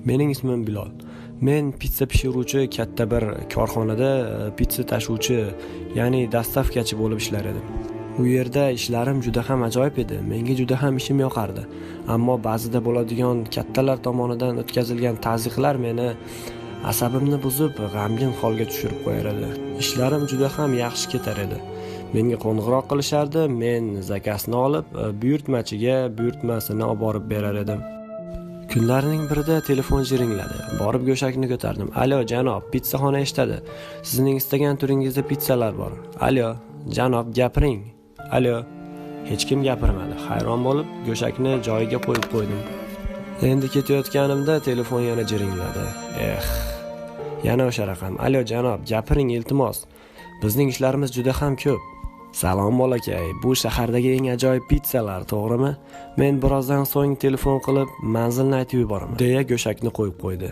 Mening ismim Bilol. Men pitsa pishiruvchi katta bir korxonada pitsa tashuvchi, ya'ni dastavkachi bo'lib ishlar edim. U yerda ishlarim juda ham ajoyib edi. Menga juda ham ishim yoqardi. Ammo ba'zida bo'ladigan kattalar tomonidan o'tkazilgan tazyiqlar meni asabimni buzib, g'amgin holga tushirib qo'yar edi. Ishlarim juda ham yaxshi ketar edi. Menga qo'ng'iroq qilishardi, men zakasni olib, buyurtmachiga buyurtmasini olib borib berar edim. Kunlarning birida telefon jiringladi. Borib go'shakni ko'tardim. Alo, janob, pitsaxona eshitadi. Sizning istagan turingizda pitsalar bor. Alo, janob, gapiring. Alo. Hech kim gapirmadi. Hayron bo'lib, go'shakni joyiga qo'yib qo'ydim. Endi ketayotganimda telefon yana jiringladi. Eh. Yana o'sha raqam. Alo, janob, gapiring, iltimos. Bizning ishlarimiz juda ham ko'p. Salom bolakay, bu shahardagi eng ajoyib pitsalar, to'g'rimi? Men birozdan so'ng telefon qilib manzilni aytib yuboraman, deya go'shakni qo'yib qo'ydi.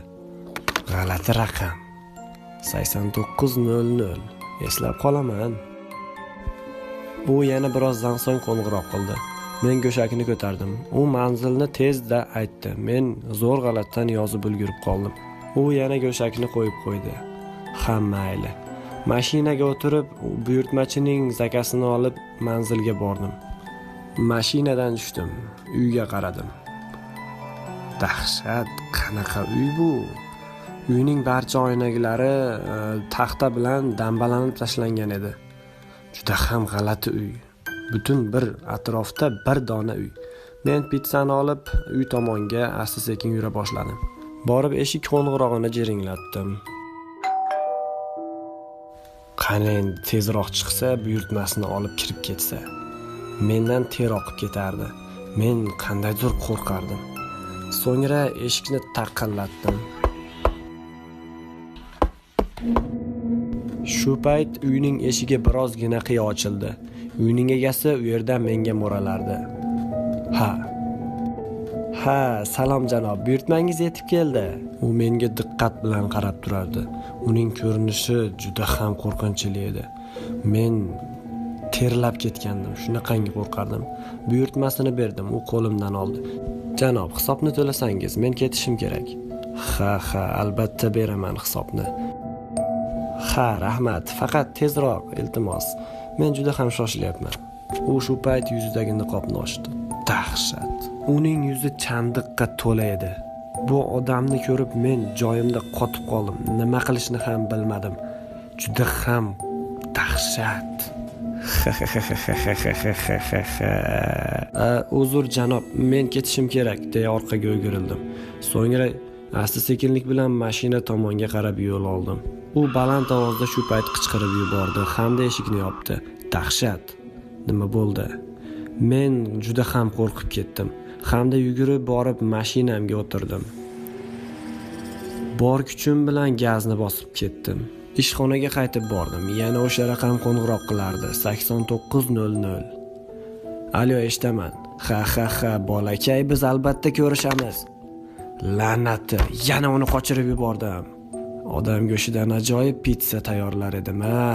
G'alati raqam. 8900. Eslab qolaman. U yana birozdan so'ng qo'ng'iroq qildi. Men go'shakni ko'tardim. U manzilni tezda aytdi. Men zo'r g'alatdan yozib ulgurib qoldim. U yana go'shakni qo'yib qo'ydi. Ha, mayli. Mashinaga o'tirib, buyurtmachining zakasini olib manzilga bordim. Mashinadan tushdim, uyga qaradim. Dahshat, qanaqa uy bu? Uyning barcha oynaklari taxta bilan dambalanib tashlangan edi. Juda ham g'alati uy. Butun bir atrofda bir dona uy. Men pitsani olib uy tomonga asta-sekin yura boshladim. Borib eshik qo'ng'irog'ini jiringlatdim. Qani endi tezroq chiqsa, buyurtmasini olib kirib ketsa. Mendan ter oqib ketardi. Men qandaydir qo'rqardim. So'ngra eshikni taqillatdim. Shu payt uyning eshigi birozgina qiya ochildi. Uyning egasi u yerdan menga mo'ralardi. Ha. Ha, salom janob, buyurtmangiz yetib keldi. U menga diqqat bilan qarab turardi. Uning ko'rinishi juda ham qo'rqinchli edi. Men terlab ketgandim, shunaqangi qo'rqardim. Buyurtmasini berdim, u qo'limdan oldi. Janob, hisobni to'lasangiz, men ketishim kerak. Ha, ha, albatta beraman hisobni. Ha, rahmat, faqat tezroq, iltimos. Men juda ham shoshilyapman. U shu payt yuzidagi niqobni ochdi. Dahshat. Uning yuzi chandiqqa to'la edi. Bu odamni ko'rib men joyimda qotib qoldim. Nima qilishni ham bilmadim. Juda ham dahshat. Uzr janob, men ketishim kerak, deya orqaga o'girildim. So'ngra asta-sekinlik bilan mashina tomonga qarab yo'l oldim. U baland ovozda shu payt qichqirib yubordi hamda eshikni yopdi. Dahshat. Nima bo'ldi? Men juda ham qo'rqib ketdim hamda yugurib borib mashinamga o'tirdim. Bor kuchim bilan gazni bosib ketdim. Ishxonaga qaytib bordim. Yana o'sha raqam qo'ng'iroq qilardi. 8900. Alo, eshitaman. Ha ha ha, bolakay, biz albatta ko'rishamiz. La'nati, yana uni qochirib yubordim. Odam go'shidan ajoyib pitsa tayyorlar edim.